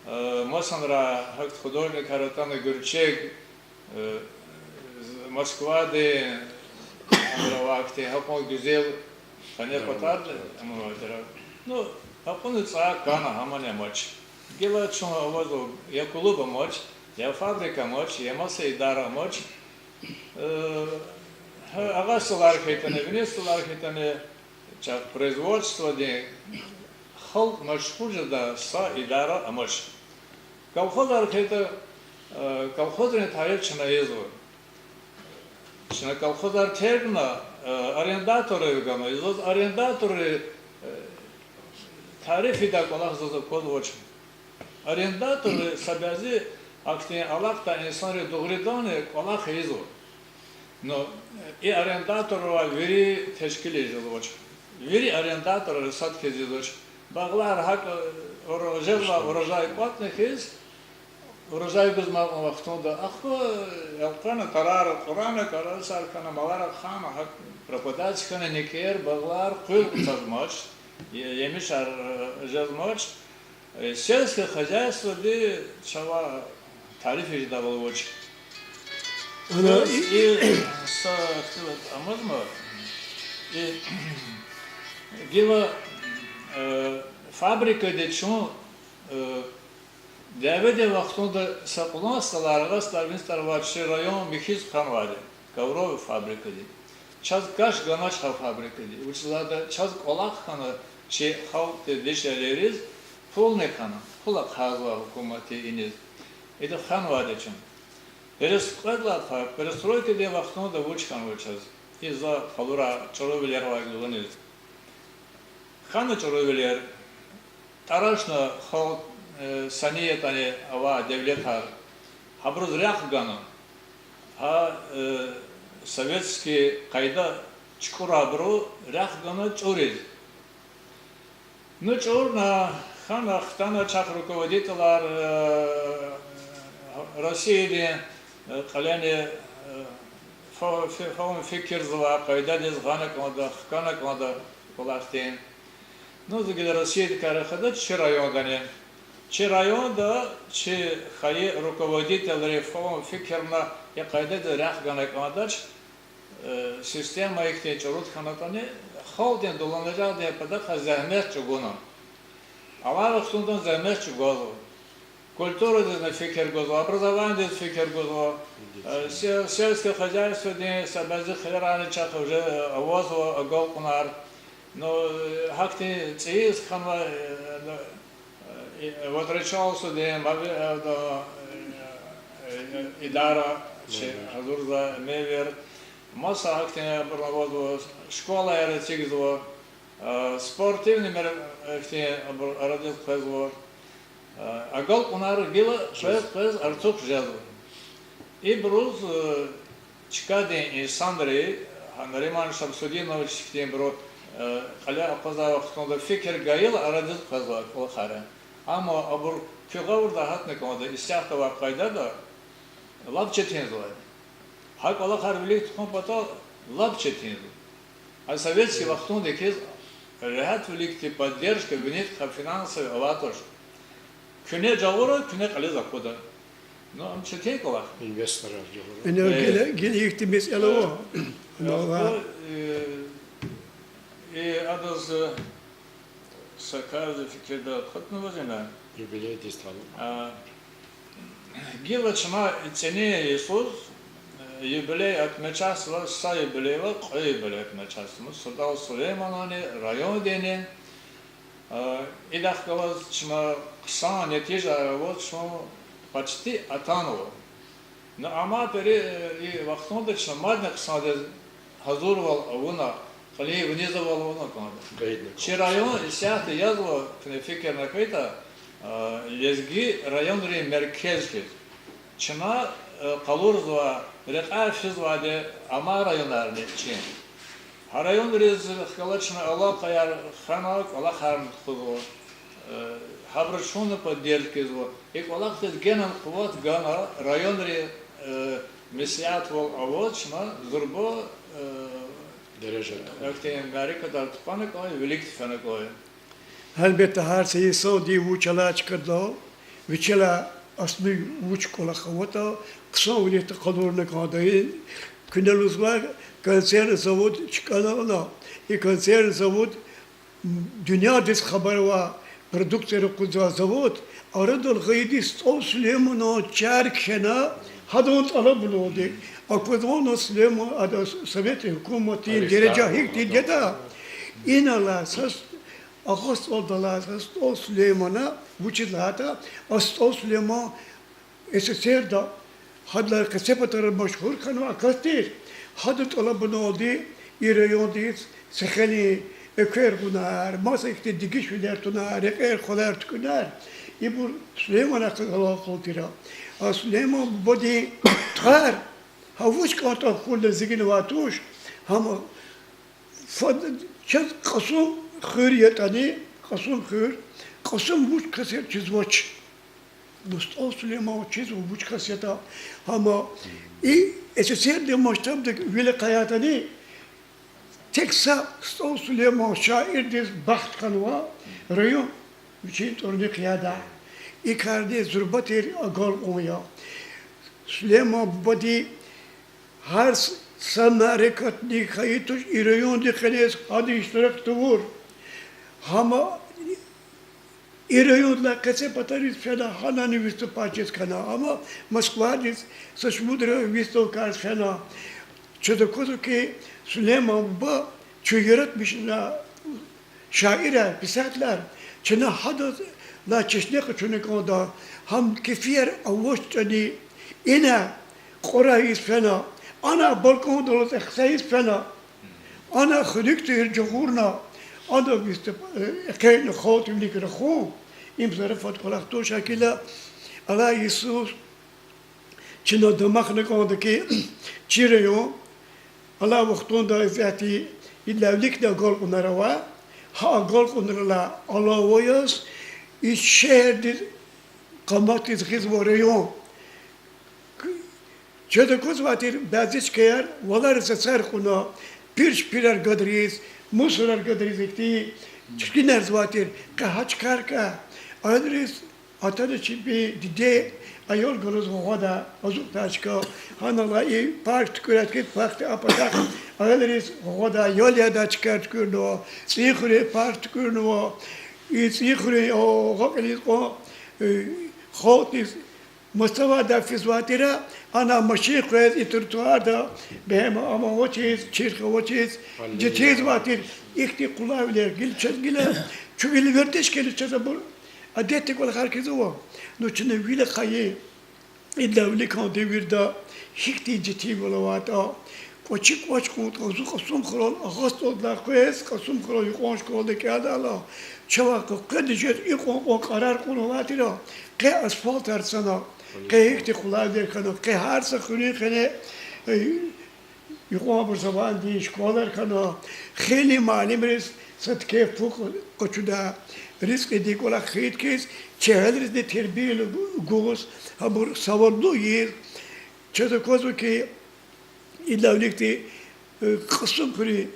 э, масанра гьахьтин художникар атана, Гуьрчег, э, з-, Москвадин, гьанра авай ахьтин, гьакьван гуьзел къене патарда, амма тир. Ну, гьакьван цӀай кана, гьамани амач. Гила чун авазва, я клуб амач, я фабрика амач, я маса идара амач. Э, гьа, агъа йисалай хьайитӀани, вини йисалай хьайитӀани, чахъ производстводин, халкь машгьур жедай са идара амач. Колхозар хьайитӀа, э, колхозрин тарих чна ийизва. Чна колхозар тергна, э, арендаторрив ганва. Заз арендаторрин, э, тариф ийидай кӀвалах заз аквазвач. Арендаторри са бязи ахьтин алахъдай инсанрин дугъриданни кӀвалах ийизва. Ну, и арендаторрилай вири тешкилиз жезвач. Вири арендаторри сад хьиз ийизвач. Багълар гьакӀ, э, уро-, жезва урожай кӀватӀна хьиз, урожай гузмай вахтунда ахпа элкъвена, тарар кьурана, кӀарасар хьана, малар ахъайна, гьакӀ пропадать хьана, никӀер, багълар, къуьл кутазмач, е-, емишар, э, жезмач. Э, сельское хозяйстводи чавай тариф жедайвал авач. Ана и, и са ихтилат амазма, и гила, э, фабрикади чун, э, дяведин вахтунда са къулан сталар, агъа стар, вин стар авай чи район михьиз ханвайди, ковровый фабрикади. Чаз каш ганач гьа фабрикади. Вучиз лагьайтӀа чаз кӀвалах хьана чи халкьдин дишегьлийриз, пулни хьана, пул ахъайзава гьукуматди иниз. Ида ханвайди чун. Перес-, кьвед лагьай, перестройкадин вахтунда вуч хьанва чаз? И за къалурай чӀурувилер авай гуьлуьниз. Хьана чӀурувилер, тӀарашна халкь, э, са ни ятӀани авай девлетар, гьабуруз рехъ гана. Гьа, э, советский къайда чукӀурайбуру рехъ гана чӀуриз. Ну, чӀурна, хьана, хтана чахъ руководителар, э, Россиядин, э, кьилени, э, фо-, фи-, фагьум-фикирзавай къайдадиз гъана кӀанда, хкана кӀанда кӀвалахдин. Ну, зи гила Россиядикай рахадач, чи райондани. Чи районда чи хайи руководителри фагьум-фикирна и къайдадиз рехъ гана кӀандач, э, система ихьтин чӀуру хьанатӀани, халкьдин дуланажагъдин патахъай зегьмет чӀугуна. Алай вахтундан зегьмет чӀугвазва. Культурадизни фикир гузва, образованиедиз фикир гузва, э, се-, сельское хозяйстводин са бязи хилерарни чахъ уже, э, авазва агалкьунар. Ну, э, гьахьтин цӀийиз хьанва, э, э, Вотаричалсудин, Мави-, э, э, э, идара чи гьазурзава, мевер. Маса гьахьтин абурни авазва, школаяр эцигзава, э, спортивный мер-, э, гьахьтин абур арадиз къвезва. Э, агалкьунар гила къвез-къвез артух жезва. Ибуруз, э, чкадин инсанри, гьа Нариман Шамсудинович хьтинбуру, э, кьиле акъвазай вахтунда фикир гайила арадиз къвезва кӀвалахар. Амма абур куь гъавурда гьатна кӀанда, исятда авай къайдада лап четинзавайди. Гьа кӀвалахар вилик тухун патал лап четинзава. А советский вахтунда хьиз регьятвиликди поддержка виниз хьа финансовый авай туш. Куьне жагъура, куьне кьилиз акъуда. Ну, ам четин кӀвалах. Инвесторар жагъура. Ина гила, гила ихьтин месэла ава. Ахпа, э, э, адаз, э, са кар зи фикирда акъатнаваз ина. Юбилейдиз талукь. А, гила чна цӀинин йисуз, э, юбилей отмечатзава, са юбилей ва кьве юбилей отмечатзава. Судал Сулейманани, райондини. Э, идахъ галаз чна хъсан нетижаяр аваз чун почти атанва. Ну, амма пери, э, и вахтунда чна мадни хъсандиз гьазурвал авуна, кьилин винизавал авуна кӀанда. Чи район исятда язва, куьне фикирна хьайитӀа, э, лезги районрин меркез хьиз. Чна, э, къалурзава рекьяй физвайди амай районарни чи. Гьа районриз хкала чна алакъаяр хьана, кӀвалахарни тухузва. Э, гьабуру чунни поддержка ийизва. И кӀвалахдиз генани къуват гана, районри, э, меслятвал аваз чна зурба, э, ахьтин мярекатар тухвана кӀанда, виликди фена кӀанда. Гьелбетда, гьар са инсандин вуч алай чкадал, вичелай аслу вуч кӀвалах аватӀа, хъсанвилихъди къалурна кӀанда. Куьне лугьузвай консервный завод чкӀана ана, и консервный завод, дуьньядиз хабар авай продукция ракъурзавай завод, арадал гъайиди СтӀал Сулейманан чар кхьена, гьадан тӀалабуналди. Аквазвани Сулейман, ада, советрин гьукуматдин дережа гьихьтинди ятӀа, инал алай са агъа СтӀалдал алай са СтӀал Сулеймана, вучиз лагьайтӀа а СтӀал Сулейман СССР-да гьадалай къецепатара машгьур хьанвай кас тир. Гьадан тӀалабуналди и райондиз са хейлин эквер гъунар, маса ихьтин дегишвилер тунар, рекьер, хвалер туькӀуьнар. Ибур Сулейманакай алакъалу тир. А Сулейман бубадин тӀвар, гьа вуч кӀантӀа хьурла зигинавай туш, гьам фад-, Чаз Кьасум хуьр ятӀани, Кьасум хуьр, Кьасум вуч кас я чизвач. Ну, СтӀал Сулейман чизва вуч кас ятӀа. Амма и СССР-дин масштабда вилик къайитӀани, тек са СтӀал Сулейман шаирдиз бахт хьанва район вичин тӀварунихъ ядай. И карди зурба тир агалкьун я. Сулейман бубади гьар с-, са мярекатни хьайи туш, и райондин къенез гьада иштирак тавур. Гьама и райондилай къецепатариз фена, гьанани выступать жез хьана, амма Москвадиз са шумудра выставкайриз фена. Чаз аквазва хьи, Сулейман буба чун яратмишна шаирар, писателар, чна гьадалай чешне къачуна кӀанда, гьам кефияр авачтӀани, ина кьвара ийиз фена, ана балкӀандал алаз эхцайиз фена, ана хуьруьк тир жагъурна, ана вистап-, э, экъечӀна халкьдин вилик рахун, им зарафат кӀвалах туш, гьакӀ хьайила, алай йисуз чна дамахна кӀанда хьи, чи район, алай вахтунда исятда идалай виликни агалкьунар ава, гьа агалкьунралай алава яз, и шегьердиз къаматдиз гъизва район. Чаз аквазвай тир бязи чкаяр валари цацар кьуна, пир-шпирар гадариз, мусорар гадариз ихьтин чиркинарзавай тир, къе гьа чкайрикай аялриз атана чпин диде аял галаз гъавада, азукьдай чка, гьаналай и парк туькӀуьрай хьи, паркдин а патахъ аялриз гъавада, ял ядай чкаяр туькӀуьрнава, ЦӀийи хуьруьн парк туькӀуьрнава, и ЦӀийи хуьруьн, о, гъакьиниз кьван, э, халкьдиз маса авайда физвай тир, ана машин къвез и тротуарда бегьем ам авачиз, чирх авачиз, жедайзавай тир ихьтин къулайвилер гила чаз гила, чун гила вердиш хьайила чаз абур адетдин кӀвалахар хьиз ава. Ну чна вил ахъайин, идалай виликан девирда гьихьтин жетинвал авайтӀа, кӀвачи кӀвач кьунтӀа зун Кьасумхуьрел Агъа СтӀалдилай къвез, Кьасумхуьрел юкьван школада кӀелдайла, чавай къекъведа жез икьван-кьван кьарар кьуна авай тир, къе асфальтар цана, къе гьихьтин къулайвилер хьана, къе гьар са хуьруьн къене, э, юкьван образованидин школар хьана, хейлин муаллимриз са тике пул къачудай, ризкьидин кӀвалах хьайитӀа хьиз, чи аялризни тербия гуз, абур савадлу ийиз. Чаз аквазва хьи, идалай виликди, э, Кьасумхуьруьн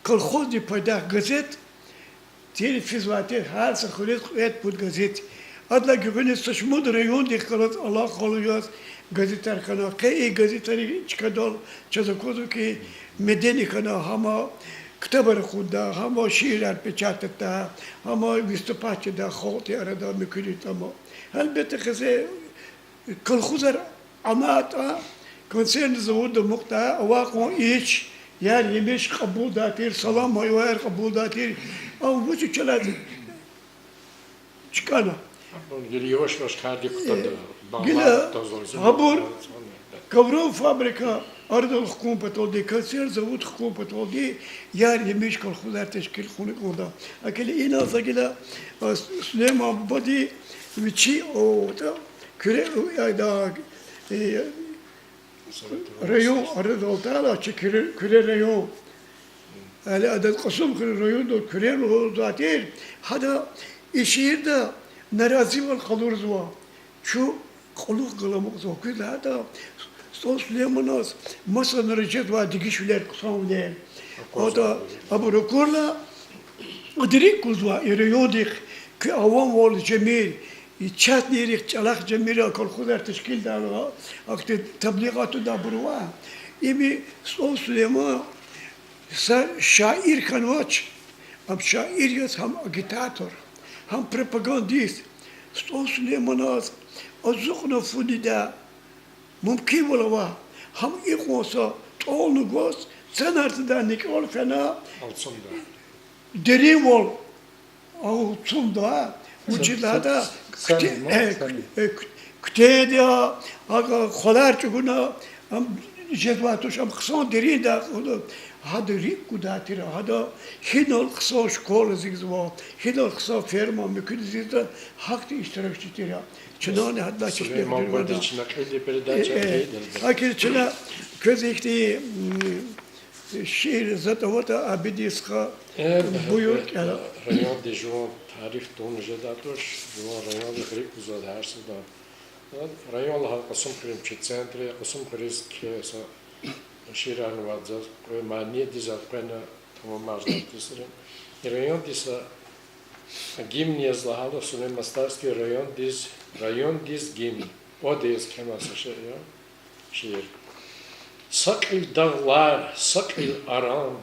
колхоздин пайдах газет тир, физвай тир гьар са хуьруьз кьвед-пуд газет. Адалай гуьгъуьниз са шумуд райондихъ галаз алакъалу яз газетар хьана. Къе и газетарин чкадал чаз аквазва хьи, медени хьана, гьама ктабар акъудда, гьама шиирар печатайтӀа, гьама выступать жеда халкьдин арада муькуьди тама. Гьелбетда, къе зи колхозар амайдатӀа, консервный заводда амукьдатӀа, авай кьван ич, яр-емиш кьабулдай тир, салам майваяр кьабулдай тир, ам вуч чалай чкӀана. Гила яваш-яваш кардик кутада, гила абур ковров фабрика арадал хкун паталди, консервный завод хкун паталди, яр-емиш колхозар тешкил хьуна кӀанда. ГьакӀ хьайила ина за гила, а, Сулейман бубади вичи, о, тӀа, Куьре, айда, э, район арадал атайла, чи Куьре, Куьре район. Гьеле адаз Кьасумхуьруьн райондал Куьре лугьузвай тир, гьада и шиирда наразивал къалурзава. Чун кьулухъ галамукьзава. Куьд лагьайтӀа, СтӀал Сулейманаз масанра жезвай дегишвилер, хъсанвилер. АтӀа абур акурла, адан рикӀ кузва и райондихъ куь авамвал жемир, и частныйрихъ чӀалахъ жемир, колхозар тешкилдайла, ахьтин таблигъатда абур ава. Им СтӀал Сулейман са шаир хьанвач, ам шаир яз гьам агитатор, гьам пропагандист. СтӀал Сулейманаз ацукьна фу ийидай мумкинвал ава, гьам икьван са тӀални гваз, цанар цадай никӀал фена, деринвал алцумда, вучиз лагьайтӀа куьтягьда, акьван хвалар чӀугуна, ам жезвай туш, ам хъсан деринда кьуна, гьада рикӀ кудай тир, гьада гьинал хъсан школа эцигзава, гьинал хъсан ферма муькуьда эцигзава, гьахьтин иштиракчи тир. Чнани гьадалай чешне. Гьакӏ чна квез ихьтин, м, Шиир затӀ аватӀа, Абидиз хва, э, буюр, э, кӀела. Районди жуван тарих тун жедай туш, жуван районди гърик гузвай гьар садан. Район лагьай Кьасумхуьруьн чи центр я, Кьасумхуьруьз кхьей са шиирарни вад заз кьве манидиз элкъвена тамамарзавай тисрин. И райондиз са гимн яз лагьайла, Сулейман-Стальский райондиз, райондиз гимн. Одиз кхьенвай са шиир я. Шиир. Са кьил дагълар, са кьил аран,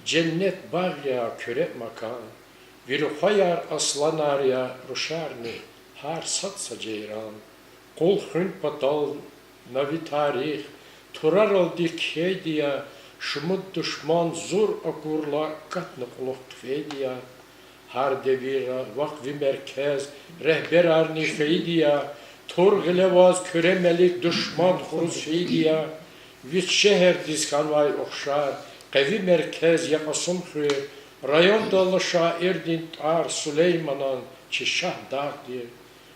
женнет багъ я, Куьре макан. Вири хваяр асланар я, рушарни гьар сад са жейран. Къул хуьн патал на ви тарих тураралди кхьейди я, шумуд душман зур акурла катна кьулухъ хъфейди я. Гьар девирра вахъ ви меркез регьберарни фейиди я, тур гъиле ваз Куьре Мелик душман хуруз фейиди я. Вич шегьердиз хьанвай ухшар, къе ви меркез я Кьасумхуьр, райондал ала шаирдин тӀвар, Сулейманан чи Шагьдагъ тир.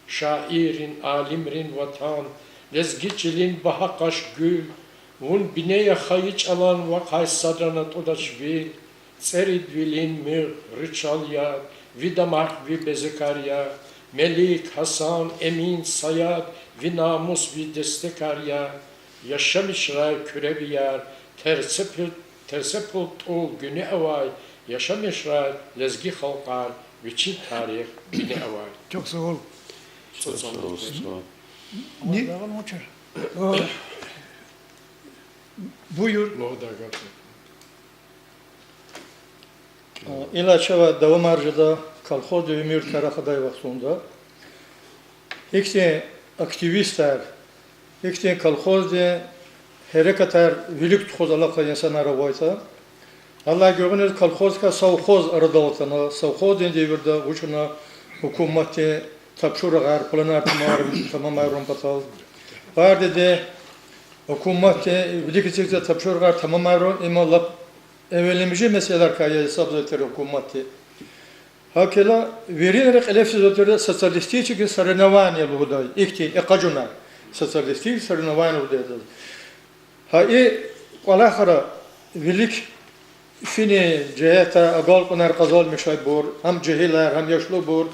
Шаиррин, алимрин ватан, лезги чилин багьа къаш гуьл, вун бине я хайи чӀалан, вахъай садрани атӀудач вил. ЦӀерид вилин муьгъ, ричал яд, ви дамах, ви безекар я, Мелик, Гьасан, Эмин, Саяд, ви намус, ви дестекар я. Яшамишрай, куьревияр, терсепул, терсепул тӀул гуьне авай, яшамишрай лезги халкьар, вичин тарих бине авай. Чухсагъул. Буюр. Инлай чавай давамар жеда колхоздин уьмуьрдикай рахадай вахтунда. Ихьтин активистар, ихьтин колхоздин гьерекатар вилик тухуз алахъай инсанар авайтӀа. Алай гуьгъуьниз колхоздикай совхоз арадал атана, совхоздин девирда вуч хьана, гьукуматдин тапшуругъар, планар тамамар-, тамамарун патал. Партиядин, гьукуматдин вилик эцигзавай тапшуругъар тамамарун, им лап эвелимжи месэлайрикай я гьисабзавай тир гьукуматди. ГьакӀ хьайила, виринра кьиле физвай тир социалистический соревнования лугьудай, ихьтин экъечӀунар, социалистический соревнования лугьудай. Гьа и кӀвалахра вилик финин жигьетдай агалкьунар къазанмишайбур, гьам жегьилар, гьам яшлубур,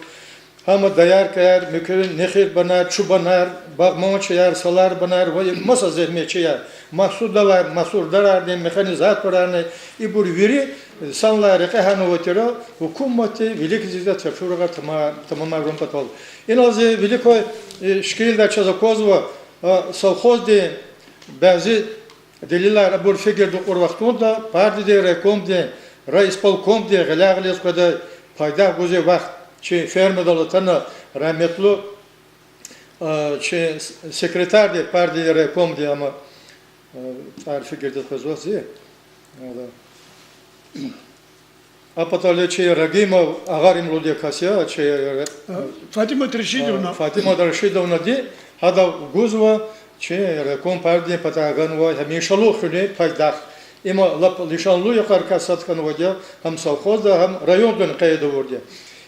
гьам дояркаяр, муькуьрин нехирбанар, чубанар, багъманчияр, саларбанар ва маса зегьметчияр, магьсурдалар, магьсурдарарни, механизаторарни, ибур вири санлай рекье гьанвай тир, гьукуматди вилик эцигзавай тапшуругъар тама-, тамамарун патал. Инал зи вилик квай, э, шикилдай чаз аквазва, а, совхоздин бязи делилар, абур фикирда кьур вахтунда, партиядин райкомдин, райисполкомдин гъиляй-гъилиз къведай, пайдах гузвай вахт, чи фермадал атана, рагьметлу, а, чи с-, секретарди, партиядин райкомдин, ама, а, тӀвар фикирдиз къвезвач зи. Ада. А патал чи Рагьимов агъар им лугьудай кас я, чи, а, Фатимат Рашидовна. Фатимат Рашидовнади, гьада гузва, чи райком партиядин патай ганвай гьамишалугъ хуьнин пайдах. Има лап лишанлу йикъар кас сад хьанвайди я, гьам совхозда, гьам райондани къейд авурди я.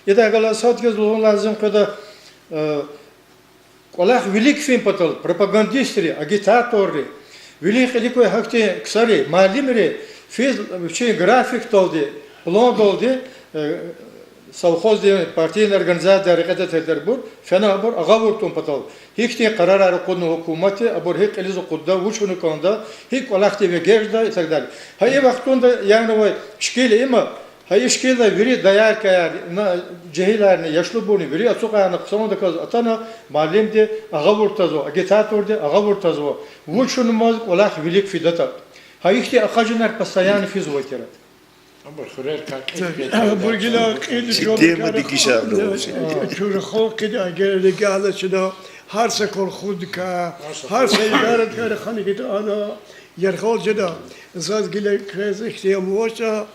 Ида галаз сад хьиз лугьун лазим къведа, э, кӀвалах вилик фин патал пропагандистри, агитаторри, вилин кьилик квай гьахьтин ксари, муаллимри физ вичин графикдалди, пландалди, э, совхоздин партийный организациядин рекьеда тирбур, фена абур агъавуртӀун патал. Гьихьтин къарарар акъудна гьукуматди, абур гьикӀ кьилиз акъудда, вуч авуна кӀанда, гьикӀ кӀвалахдив эгечӀда и так далее. Гьа и вахтунда янавай шикил има, гьа и шикилдай вири дояркаяр, жегьиларни, яшлубурни, вири ацукьарна хъсандаказ атана, муаллимди агъавуртӀ жезва, агитаторди агъавуртӀ жезва, вуч авунмаз кӀвалах вилик фидатӀа. Гьа ихьтин акъажунар постоянно физвай тир. Абур хуьрерикай кьилди, абур гила кьилди жедайбур кар, чун халкьди агерли гала чна, гьар са колхоздикай, гьар са идарадикай рахана гьитӀана яргъал жеда. Заз гила квез ихьтин амалчӀа,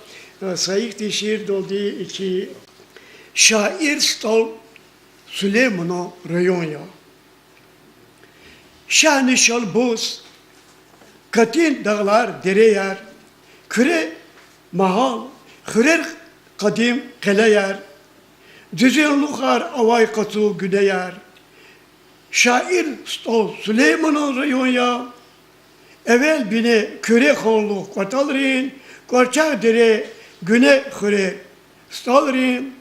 са ихьтин шиирдалди, ичи: Шаир СтӀал Сулейманан район я. Шагьни Шалбуз, Катин дагълар, дереяр, Куьре магьал, хуьрер къадим къелеяр, дуьзенлухар авай къацу гуьнеяр. Шаир СтӀал Сулейманан район я. Эвел бине Куьре ханлугъ, кӀватӀалрин КӀварчагъ дере, Гуьне хуьре, СтӀалрин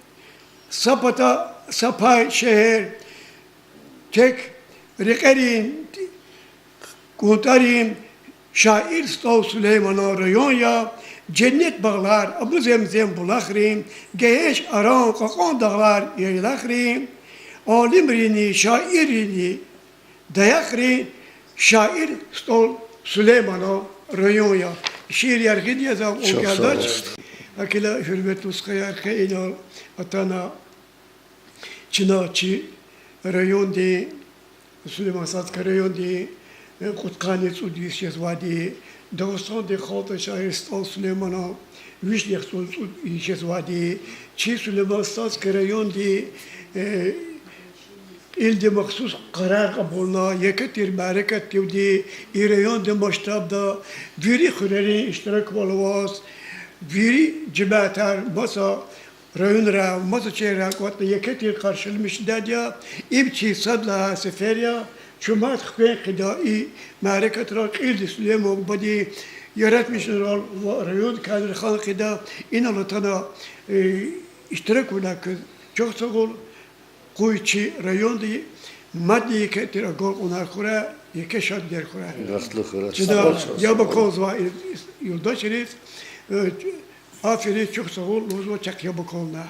са пата, са пай шегьер, тек рекьерин, кӀунтӀарин, шаир СтӀал Сулейманан район я. Женнет багълар, абу Земзем булахрин, гегьенш аран, кьакьан дагълар, яйлахрин, алимринни шаирринни даяхрин шаир СтӀал Сулейманан район я. Шиирар гъиз я за, вун кӀелдач. ГьакӀ хьайила, гьуьрметлу стхаяр, къе инал атана чна чи райондин, Сулейман-Стальский райондин, э, кьудкъанни цӀуд йис жезвайди, Дагъустандин халкьдин шаир СтӀал Сулейманан вишни яхцӀурни цӀуд йис жезвайди, чи Сулейман-Стальский райондин, э, кьилди махсус къарар кьабулна, еке тир мярекат тирди, и райондин масштабда вири хуьрерин иштираквал аваз, вири жемятар маса районра, маса шегьерра кӀватӀна еке тир къаршиламишдайди я. Им чи сад лагьай сефер я, чун мад хквен хъийида и мярекатра, кьилди Сулейман бубадин яратмишунрал ва райондикай рахун хъийида. Инал атана, э, иштираквилер квез чухсагъул. Къуй чи районди мадни еке тир агалкьунар хьурай, еке шадвилер хьурай. Чна яб акалзавай юлдашриз, э, аферин, чухсагъул лугьузва чахъ яб акална.